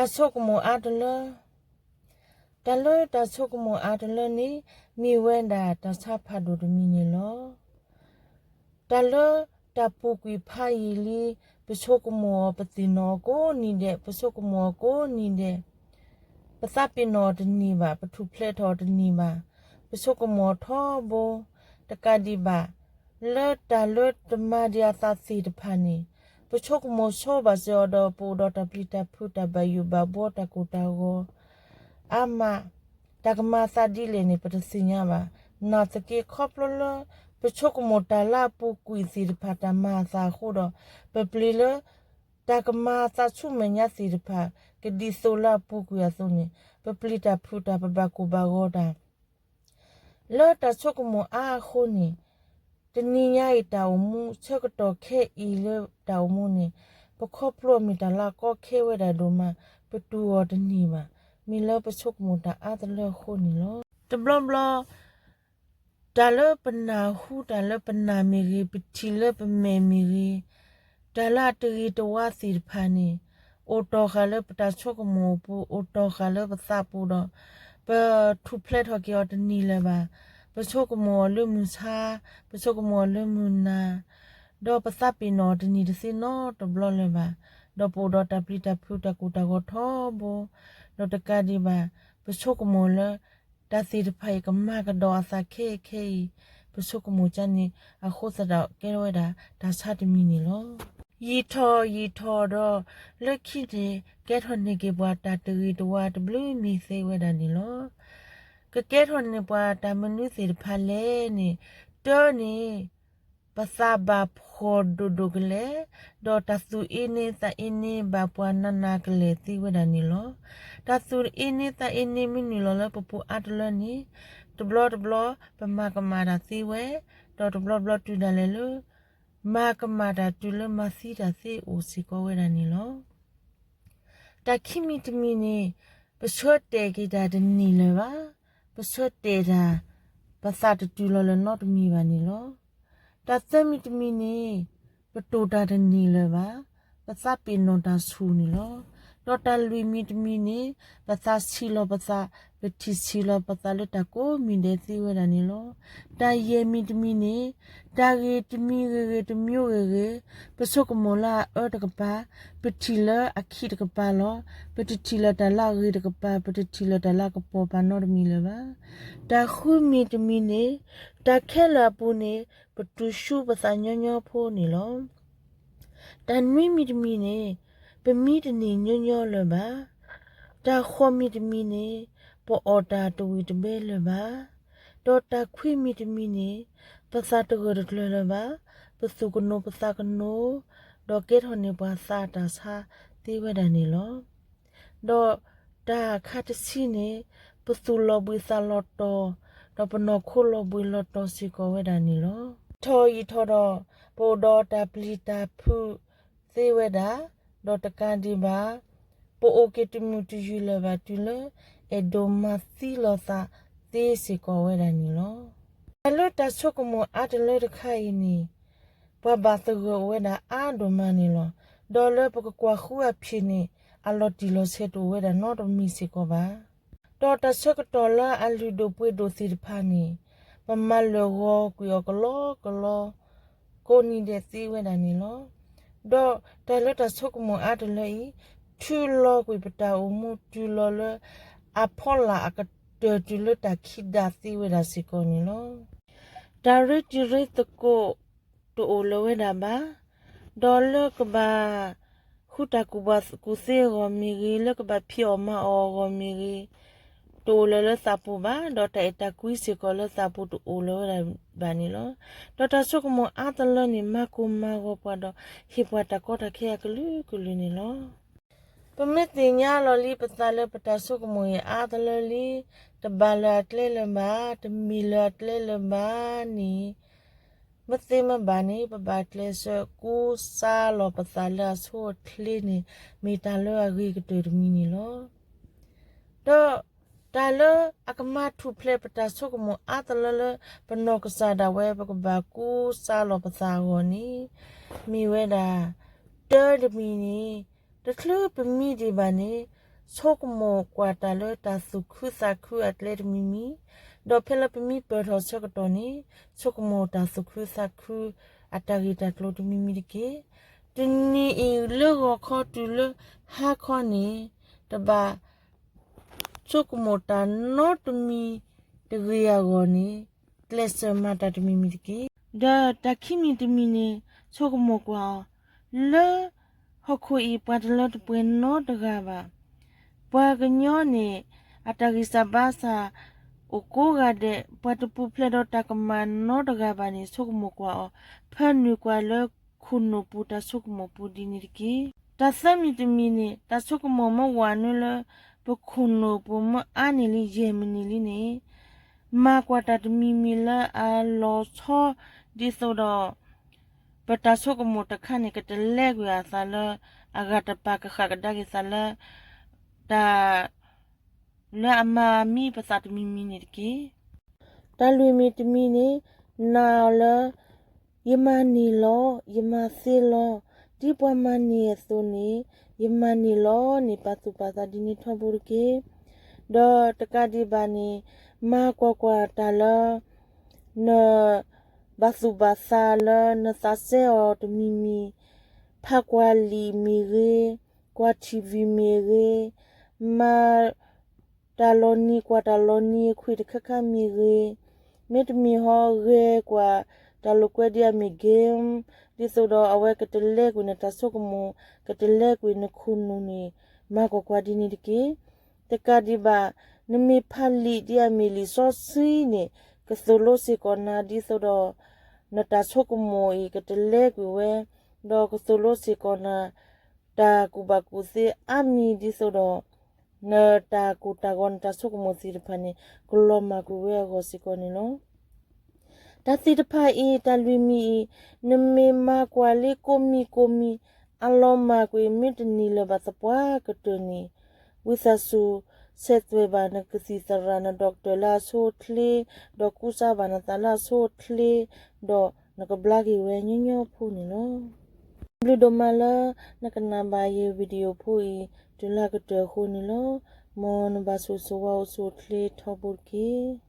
တၢ်ဆိကမိၣ်အါတလၢ, တၢ်လၢတၢ်ဆိကမိၣ်အါတလၢန့ၣ် မ့ၢ်ဝဲဒၣ်တၢ်ဆါဖးဒိၣ်တမံၤန့ၣ်လီၤ. တၢ်လၢတၢ်ပူၤကွံာ်ဖးယံာ်လံ, ပဆိကမိၣ်အီၤပသ့ၣ်နီၣ်အီၤကိးနံၤဒဲး, ပဆိကမိၣ်အီၤကိးနံၤဒဲး, ပသးပ့ၤနီၣ်အီၤတန့ၢ်ဘၣ်, ပထူၣ်ဖျဲးထီၣ်အီၤတန့ၢ်ဘၣ်, ပဆိကမိၣ်အီၤထီဘိ, တကးဒံးဘၣ် လၢတၢ်လၢတမၤဒံးအသးသ့ၣ်တဖၣ်န့ၣ် ပဆိကမိၣ်ဆိဘၣ်စၢၤအီၤဒီး ပအိၣ်ဒီးတၢ်ပျံၤတၢ်ဖုးတၢ်ဘၣ်ယိၣ်ဘၣ်ဘှီတၢ်ကိၢ်တၢ်ဂီၤ အါမး, တၢ်ကမၤအသးဒ်လဲၣ်န့ၣ် ပတသ့ၣ်ညါဘၣ်. နာ်သက့ခီဖျိလၢ ပဆိကမိၣ်တၢ်လၢအပူၤကွံာ်သ့ၣ်တဖၣ်တၢ်မၤအသးအဃိဒီး ပပျံၤလၢ တၢ်ကမၤအသးဆူမဲာ်ညါသ့ၣ်တဖၣ် ကဒ်သိးလၢအပူၤကွံာ်အသိးန့ၣ် ပပျံၤတၢ်ဖုးတၢ်ပဘၣ်ကိၢ်ဘၣ်ဂီၤတၢ် လၢတၢ်ဆိကမိၣ်အါအဃိန့ၣ် တနံၤညါအံၤတၢ်အိၣ်မူ ဆၢကတီၢ်ခဲအံၤလၢတၢ်အိၣ်မူန့ၣ် ပခီဖျိအီၤမ့ၢ်တၢ်လၢအကီခဲဝဲဒၣ်ဒိၣ်မး ပတူၢ်အီၤတန့ၢ်ဘၣ် မ့ၢ်လၢပဆိကမိၣ်တၢ်အါတလၢအဃိန့ၣ်လီၤ. တဘျီဘျီ တၢ်လၢပနၢ်ဟူ တၢ်လၢပနၢ်မ့ၢ်ဂ့ၤ ပထံၣ်လၢပမဲာ်မ့ၢ်ဂ့ၤ တၢ်လၢအတဂ့ၤတဝါသ့ၣ်တဖၣ်န့ၣ် အိၣ်တီၢ်ဃာ်လၢပတၢ်ဆိကမိၣ်အပူၤ အိၣ်တီၢ်ဃာ်လၢပသးပူၤဒီး ပထူၣ်ဖျဲးထီၣ်က့ၤအီၤတန့ၢ်လၢၤဘၣ်. ပဆိကမိၣ်အီၤလၢမုၢ်ဆါ, ပဆိကမိၣ်အီၤလၢမုၢ်နၤ, ဒီးပသးပ့ၤနီၣ်အီၤတန့ၢ်တသ့နီတဘျီလၢၤဘၣ်. ဒီးပအိၣ်ဒီးတၢ်ပျံၤတၢ်ဖုးတၢ်ကိၢ်တၢ်ဂီၤထီဘိ, ဒီးတကးဒံးဘၣ် ပဆိကမိၣ်လၢ တၢ်သ့ၣ်တဖၣ်အံၤကမၤကဒီးအသးခဲအံၤခဲအံၤ, ပဆိကမိၣ်ကန့ၣ် အဃိသတးဒီးကဲထီၣ်ဝဲဒၣ်တၢ်ဆါတမံၤန့ၣ်လီၤ. ယံာ်ထီၣ်ယံာ်ထီၣ်ဒီး လၢခံန့ၣ် ကဲထီၣ်န့ၢ်က့ၤပှၤတၢ်တဂ့ၤတဝါတဘျုးမံၤသ့ဝဲဒၣ်န့ၣ်လီၤ. ကကဲထီၣ်န့ၢ်ပှၤတၢ်မနုၤသ့ၣ်တဖၣ်လဲၣ်န့ၣ်, တၢန့ၣ် ပသးဘၣ်ဖှီၣ်ဒိၣ်ဒိၣ်ကလဲာ်, ဒီးတၢ်သူၣ်အ့န့သးအ့န့ဘၣ်ပှၤနးနးကလဲာ်သ့ဝဲဒၣ်န့ၣ်လီၤ. တၢ်သူၣ်အ့န့သးအ့န့မ့ၢ်နုာ်လီၤလၢပပူၤအါတလၢန့ၣ်, တဘျီတဘျီပမၤကမၣ်တၢ်သ့ဝဲ, ဒီးတဘျီဘျီတုၤဒၣ်လဲာ်လၢ မၤကမၣ်တၢ်တုၤလၢမၤသံတၢ်သ့အိၣ်စ့ၢ်ကီးဝဲဒၣ်န့ၣ်လီၤ. တၢ်ခံမံၤတမံၤန့ၣ် ပဆၢတဲာ်က့ၤတၢ်တန့ၢ်လၢၤဘၣ်. ပဆၢတဲာ်တၢ် ပသးတတုၤလီၤလၢၤနီတမံၤဘၣ်န့ၣ်လီၤ. တၢ်သၢမံၤတမံၤန့ၣ် ပတိၢ်တၢ်တန့ၢ်လၢၤဘၣ်. ပသးပ့ၤနီၣ်တၢ်ဆူၣ်န့ၣ်လီၤ. ဒီးတၢ်လွံၢ်မံၤတမံၤန့ၣ် ပသးဆံးလီၤပသး, ပထံၣ်ဆံးလီၤပသးလၢတၢ်ကိးမံၤဒဲးသ့ဝဲဒၣ်န့ၣ်လီၤ. တၢ်ယဲၢ်မံၤတမံၤန့ၣ် တၢ်ဂ့ၤတမံၤဂ့ၤဂ့ၤတမျိုးဂ့ၤဂ့ၤ, ပဆိကမိၣ်လၢအအၢတကပၤ, ပထံၣ်လၢအခံးတကပၤလီၤ. ပတထံၣ်လၢၤတၢ်လၢအဂ့ၤတကပၤ, ပတထံၣ်လၢၤတၢ်လၢအကပီၤပၤနီတမံၤလၢၤဘၣ်. တၢ်ဃုမံၤတမံၤန့ၣ် တၢ်ခဲလၢာ်အပူၤန့ၣ် ပတူၢ်ဆူပသးညီညီဖိန့ၣ်လီၤ. တၢ်နွံမံၤတမံၤန့ၣ် ပမံတန့ၢ်ညီညီလၢၤဘၣ်. တၢ်ဃိးမံၤတမံၤန့ၣ် ပအီၣ်တၢ်တဝံၤတဘဲလၢၤဘၣ်. ဒီးတၢ်ခွံမံၤတမံၤန့ၣ် ပသးတဂၢၢ်တကျၢၤလၢၤဘၣ်. ပသူၣ်ကနိးပသးကနိး, ဒီးကဲထီၣ်န့ၢ်ပှၤသးတၢ်ဆါသ့ဝဲဒၣ်န့ၣ်လီၤ. ဒီးတၢ်ခါတဆံန့ၣ် ပသူၣ်လီၤဘှံးသးလီၤတီၤ, ဒီးပနီၢ်ခိလီၤဘှံးလီၤတီၤစ့ၢ်ကီးဝဲဒၣ်န့ၣ်လီၤ. ယံာ်ထီၣ်ယံာ်ထီၣ်ဒီး ပအိၣ်ဒီးတၢ်ပျံၤတၢ်ဖုးသ့ဝဲဒၣ်, ဒီးတကးဒံးဘၣ် ပအိၣ်က့ၤတမုာ်တယုၢ်လၢၤဘၣ်တုၤလၢ အဲၣ်ဒိးမၤသံလီၤသးသ့စ့ၢ်ကီးဝဲဒၣ်န့ၣ်လီၤ. တၢ်လၢတၢ်ဆိကမိၣ်အါတလၢတခါအံၤန့ၣ် ပှၤဘၣ်သဂၢၢ်အိၣ်ဝဲဒၣ်အါဒိၣ်မးန့ၣ်လီၤ. ဒီးလၢပကကွၢ်ဃုအဖျၢၣ်န့ၣ် အလီၤတံၢ်လီၤဆဲးတအိၣ်ဝဲဒၣ်နီတမံၤစ့ၢ်ကီးဘၣ်. ဒီးတၢ်ဆၢကတီၢ်လၢအလုၢ်ဒိၣ်ပှ့ၤဒိၣ်သ့ၣ်တဖၣ်န့ၣ် ပမၤလၢာ်ဂီၤကွံာ်အီၤကလီကလီ ကိးနံၤဒဲးသ့ဝဲဒၣ်န့ၣ်လီၤ. ဒီးတၢ်လၢတၢ်ဆိကမိၣ်အါတလၢအံၤ ထုးလီၤကွံာ်ပတၢ်အိၣ်မူတုၤလီၤလၢ အဖီလာ်အကတၢၢ်တုၤလၢတၢ်ခံးဒၣ်သ့ဝဲဒၣ်စ့ၢ်ကီးန့ၣ်လီၤ. တၢ်ရ့တံၤရ့သကိး တအိၣ်လၢၤဝဲဒၣ်ဘၣ်. ဒီးလၢကဘၣ် ဃုတၢ်ကူၣ်ဘၣ်ကူၣ်သ့အဂီၢ်မ့ၢ်ဂ့ၤ, လၢကဘၣ်ဖံးအီၣ်မၤအီၣ်အဂီၢ်မ့ၢ်ဂ့ၤ, တအိၣ်လၢၤလၢသးပူၤဘၣ်, ဒီးတၢ်အဲၣ်တၢ်ကွံစ့ၢ်ကီးလၢသးပူၤတအိၣ်လၢၤဝဲဒၣ်ဘၣ်န့ၣ်လီၤ. ဒီးတၢ်ဆိကမိၣ်အါတလၢန့ၣ် မၤကိၢ်မၤဂီၤပှၤဒီး ဟ့ၣ်ပှၤတၢ်ကီတၢ်ခဲအကလုာ်ကလုာ်န့ၣ်လီၤ. ပမ့ၢ်သ့ၣ်ညါလီၤလံပသးလၢပတၢ်ဆိကမိၣ်အံၤအါတလၢလံ, တဘၣ်လၢၤအကျဲလၢၤဘၣ်, တမ့ၢ်လၢၤအကျဲလၢၤဘၣ်န့ၣ်, မ့ၢ်သ့မ့ၢ်ဘၣ်န့ၣ် ပဘၣ်ကျဲးစၢးကူစါလီၤပသးလၢအဆိအချ့န့ၣ် မ့ၢ်တၢ်လၢအဂ့ၤကတၢၢ်တမံၤန့ၣ်လီၤ. ဒီးတၢ်လၢအကမၤထူၣ်ဖျဲးပတၢ်ဆိကမိၣ်အါတလၢလၢ ပနီၢ်ကစၢ်ဒၣ်ဝဲ ပကဘၣ်ကူစါလီၤပသးအဂီၢ်န့ၣ် မ့ၢ်ဝဲဒၣ် တၢတမံၤန့ၣ် တချုးပမံဒံးဘၣ်န့ၣ် ဆိကမိၣ်ကွၢ်တၢ်လၢတၢ်သူၣ်ခုသးခုအကျဲတမံၤမံၤ, ဒီးဖဲလၢပမ့ၢ်ပၢၢ်ထီၣ်ဆၢကတီၢ်န့ၣ် ဆိကမိၣ်တၢ်သူၣ်ခုသးခုအတၢ်ဂ့ၢ်တၢ်ကျိၤတမံၤမံၤတက့ၢ်. တနံၤအံၤလၢဂီၤခီတုၤလၢဟါခီန့ၣ် တဘၣ် ဆိကမိၣ်တၢ်နီတမံၤတဂ့ၤအဂီၢ်န့ၣ် ကျဲးစၢးမၤတၢ်တမံၤမံၤတက့ၢ်. ဒီးတၢ်ခံမံၤတမံၤန့ၣ် ဆိကမိၣ်ကွၢ်အီၤ, လၢဟီၣ်ခိၣ်အံၤပှၤတလၢတပှဲၤနီတဂၤဘၣ်. ပှၤကညီန့ၣ် အတၢ်ဂံၢ်စၢ်ဘါစၢ်အိၣ်ကိးဂၤဒဲး, ပှၤတပူၤဖျဲးဒီးတၢ်ကမၣ်နီတဂၤဘၣ်န့ၣ် ဆိကမိၣ်ကွၢ်အီၤ, ဖၢနုာ်ကွၢ်လၢခိၣ်နူာ်ပူၤတၢ်ဆိကမိၣ်ပူၤဒ်န့ၣ်တက့ၢ်. တၢ်သၢမံၤတမံၤန့ၣ် တၢ်ဆိကမိၣ်မ့ၢ်ဝးနုာ်လၢ ပခိၣ်နူာ်ပူၤမ့ၢ်အါန့ၢ်လံယဲၢ်မံးနံးလံန့ၣ် မၤကွၢ်တၢ်တမံၤမံၤလၢအလီၤဆီ ဒ်သိးဒီး ပတၢ်ဆိကမိၣ်တခါန့ၣ် ကတလဲကွံာ်အသးလၢ အဂၤတပၤကဃၣ်ကဒါက့ၤသးလၢ တၢ် လၢအမၤမံပသးတမံၤမံၤန့ၣ်တက့ၢ်. တၢ်လွံၢ်မံၤတမံၤန့ၣ် နာ်အီၤလၢ ယမၤန့ၢ်လီၤ, ယမၤသ့လီၤ, ဒ်ပှၤမၤန့ၢ်အသိးန့ၣ် ယမၤန့ၢ်လီၤန့ၣ် ပာ်သူၣ်ပာ်သးဒ်န့ၣ်ထီဘိတက့ၢ်. ဒီးတကးဒံးဘၣ်န့ၣ် မၤကွၢ်ကွၢ်တၢ်လၢ န ဘၣ်သူၣ်ဘၣ်သးလၢနသးစဲအီၤတမံၤမံၤ, ဖးကွၢ်လံာ်မ့ၢ်ဂ့ၤ, ကွၢ်ထံၣ်ဝံၤမ့ၢ်ဂ့ၤ, မၤတၢ်လီၤနံၤ ကွၢ်တၢ်လီၤနံၤအခွံၣ်တခါခါမ့ၢ်ဂ့ၤ, မ့တမ့ၢ်ဟီ ဂဲၤကွၢ်တၢ်လိာ်ကွဲဒ်အမ့ၢ် game ဒ်သိးဒီးအဝဲကတလဲကွံာ်နတၢ်ဆိကမိၣ် ကတလဲကွံာ်နခိၣ်နူာ်န့ၣ် မၤကွၢ်ကွၢ်ဒ်န့ၣ်တက့ၢ်. တကးဒံးဘၣ် နမ့ၢ်ဖးလံာ်ဒ်အမ့ၢ်လံာ်စီဆှံန့ၣ် ကသိၣ်လိစ့ၢ်ကီးနၤဒ်သိးဒီး နတၢ်ဆိကမိၣ်အံၤကတလဲကွံာ်ဝဲ, ဒီးကသိၣ်လိစ့ၢ်ကီးနၤ တၢ်ကူၣ်ဘၣ်ကူၣ်သ့အါမံၤဒ်သိးဒီး နတၢ်ကိၢ်တၢ်ဂီၤ နတၢ်ဆိကမိၣ်သ့ၣ်တဖၣ်န့ၣ် ကလီၤမၢ်ကွံာ်ဝဲအဂီၢ်စ့ၢ်ကီးန့ၣ်လီၤ. တၢ်သ့ၣ်တဖၣ်အံၤ တၢ်လွံၢ်မံၤအံၤ နမ့ၢ်မၤကွၢ်လံကိးမံၤကိးမံၤ အလီၤမၢ်ကွံာ် မ့ၢ်တန့ၢ်လၢၤဘၣ်သပှၢ်ကတၢၢ်န့ၣ် ဝံသးစူၤ ဆဲးသွဲၣ်ဘၣ်နကသံၣ်သရၣ် န doctor လၢအဆိအချ့, ဒီးကူစါဘၣ်နသးလၢအဆိအချ့, ဒီးနကဘျါက့ၤဝဲညီညီဖိန့ၣ်လီၤ. ဘျုးဒိၣ်မးလၢ နကနၣ်ဘၣ်ယ video ဖိအံၤ တုၤလၢအကတၢၢ်အဃိန့ၣ်လီၤ. မ်နဘၣ်ဆိၣ်ဂ့ၤဆိၣ်ဝါအိၣ်ဆူၣ်အိၣ်ချ့ထီဘိတက့ၢ်.